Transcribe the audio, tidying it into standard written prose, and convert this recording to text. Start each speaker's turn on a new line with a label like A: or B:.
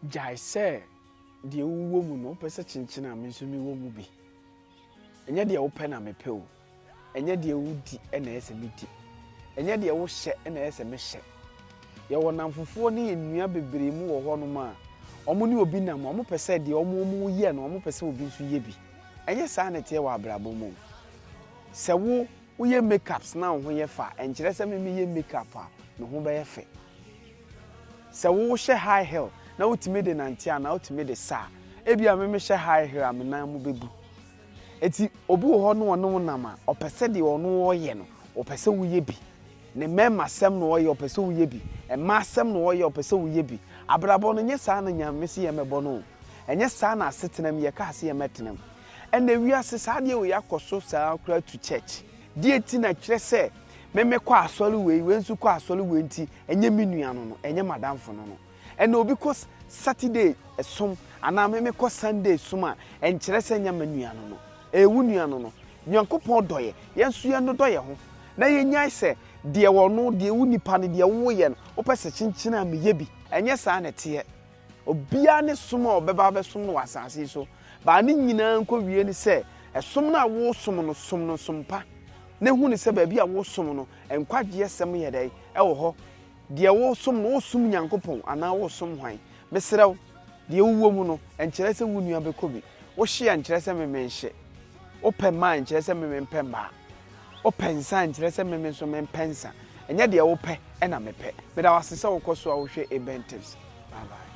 A: Gyae sɛ deɛ wowɔ mu no wopɛ sɛ kyenkyen a me nso mewɔ mu bi. Ɛnyɛ deɛ wopɛ na mepɛ o. Ɛnyɛ deɛ wodi na ɛyɛ sɛ medi. Ɛnyɛ deɛ wohyɛ na ɛyɛ sɛ mehyɛ. Yɛwɔ nnamfofoɔ ne nnua bebree mu wɔ hɔnom a, wɔn ne obi nam a, wɔpɛ sɛ deɛ wɔn wɔyɛ no, wɔpɛ sɛ obi nso yɛ bi. Ɛnyɛ saa na ɛteɛ wɔ abrabɔ mu o. Sɛ wo woyɛ makeups na wo ho yɛ fɛ a, ɛnkyerɛ sɛ me meyɛ makeup a, me ho bɛyɛ fɛ. Sɛ wohyɛ high heel na wotumi de nante anaa wotumi de sa a, ebia me mehyɛ high heel a me nan mu bɛbu. Enti obi wɔ hɔ na ɔne wo nam a, ɔpɛ sɛ deɛ ɔno ɔyɛ no, ɔpɛ sɛ woyɛ bi. Ne mmarima asɛm na ɔyɛ, ɔpɛ sɛ woyɛ bi. Mmaa asɛm na ɔyɛ, ɔpɛ sɛ woyɛ bi. Abrabɔ no, nyɛ saa na Nyame se yɛmmɛbɔ no o. Ɛnyɛ saa na asetena mu yɛkaa se yɛmmɛtena mu. Ɛnnɛ wiase, saa adeɛ wei akɔ so saa koraa to church. Deɛ nti na kyerɛ sɛ me mekɔ asɔre wei, wei nso kɔ asɔre wei nti, ɛnyɛ me nua no no, ɛnyɛ m'adamfo no no. Ɛnna obi kɔ Saturday som anaa me mekɔ Sunday som a, ɛnkyerɛ sɛ ɛnyɛ me nua no no. Ɛyɛ wo nua no no. Nyankopɔn dɔ yɛ, yɛn nso yɛnnodɔ yɛn ho. Na yɛnnyae sɛ deɛ ɔno, deɛ wo nipa no, deɛ woyɛ no, wopɛ sɛ kyenkyen a meyɛ bi. Ɛnyɛ saa na ɛteɛ. Obiara ne som a ɔbɛba abɛsom no wɔ asase yi so. Baa ne nyinaa nkɔwie ne sɛ, ɛsom no a woresom no, som no som pa. Na hu no sɛ baabi a woresom no, nkwagyeɛsɛm yɛ dɛn? Ɛwɔ hɔ. Deɛ woresom no, woresom Nyankopɔn anaa woresom hwan? Mesrɛ wo, deɛ wowɔ mu no, ɛnkyerɛ sɛ wo nua bɛkɔ bi. Wohye a, nkyerɛ sɛ me menhye. Wopɛ mmaa a, nkyerɛ sɛ me mempɛ mmaa. Wopɛ nsa a, nkyerɛ sɛ me nso mempɛ nsa. Ɛnyɛ deɛ wopɛ na mepɛ. Meda wo ase sɛ wokɔ so a wohwɛ Eben Tips. Bye bye.